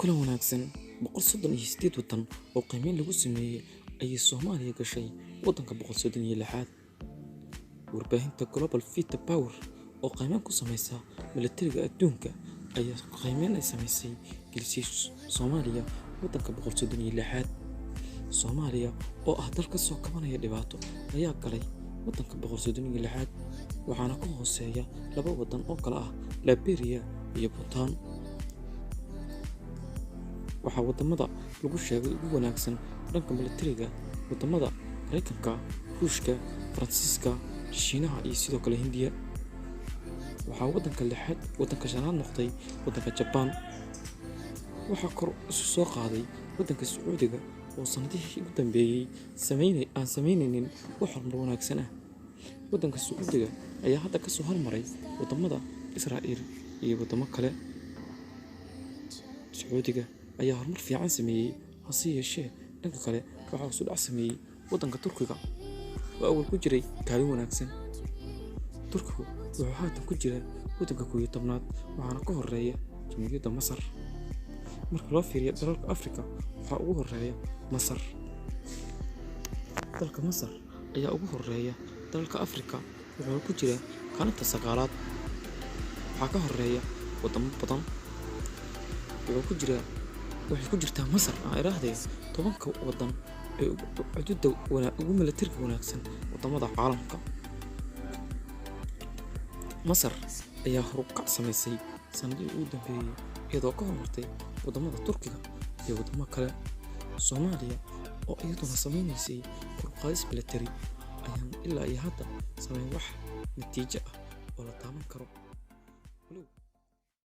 Kulan wanaagsan. 138 waddan oo qiimeyn lagu sameeyey ayay Soomaaliya gashay waddanka 136aad. Warbaahinta Global Vita Power oo qiimeyn ku sameysa milatariga adduunka ayaa qiimeyn ay samaysay gelisay Soomaaliya waddanka 136aad. Soomaaliya oo ah dal ka soo kabanaya dhibaato ayaa galay waddanka 136aad, waxaana ka hooseeya laba waddan oo kala ah Liberia iyo Bhutan. Waxaa wadamada lagu sheegay ugu wanaagsan dhanka milatariga wadamada Mareykanka, Ruushka, Faransiiska, Shiinaha iyo sidoo kale Hindiya. Waxaa waddanka lixaad, waddanka shanaad noqday waddanka Jabaan. Waxaa kor isu soo qaaday waddanka Sacuudiga oo sanadihii ugu dambeeyey aan sameyneynin wax horumar wanaagsan ah. Waddanka Sacuudiga ayaa hadda kasoo hormaray wadamada Israa'iil iyo wadamo kale. Sacuudiga ayaa horumar fiican sameeyey, hase yeeshee dhanka kale waxaa hoos u dhac sameeyey waddanka Turkiga oo awal ku jiray kaalin wanaagsan. Turkigu wuxuu haatan ku jiraa waddanka 11aad, waxaana ka horeeya Jamhuuriyadda Masar. Marka loo fiiriyo dalalka Afrika, waxaa ugu horeeya Masar. Dalka Masar ayaa ugu horeeya dalalka Afrika, wuxuuna ku jiraa kaalinta 9aad. Waxaa ka horeeya wadamo badan. Wuxuu ku jiraa waxay ku jirtaa Masar aan iraahdee 10ka waddan ee ugu cududa ugu milatariga wanaagsan wadamada caalamka. Masar ayaa horukac samaysay sanadihii ugu dambeeyey iyadoo ka horumartay wadamada Turkiga iyo wadamo kale. Soomaaliya oo iyaduna sameynaysay kor u qaadis milatari ayaan ilaa iyo hadda sameyn wax natiijo ah oo la taaban karo. Walow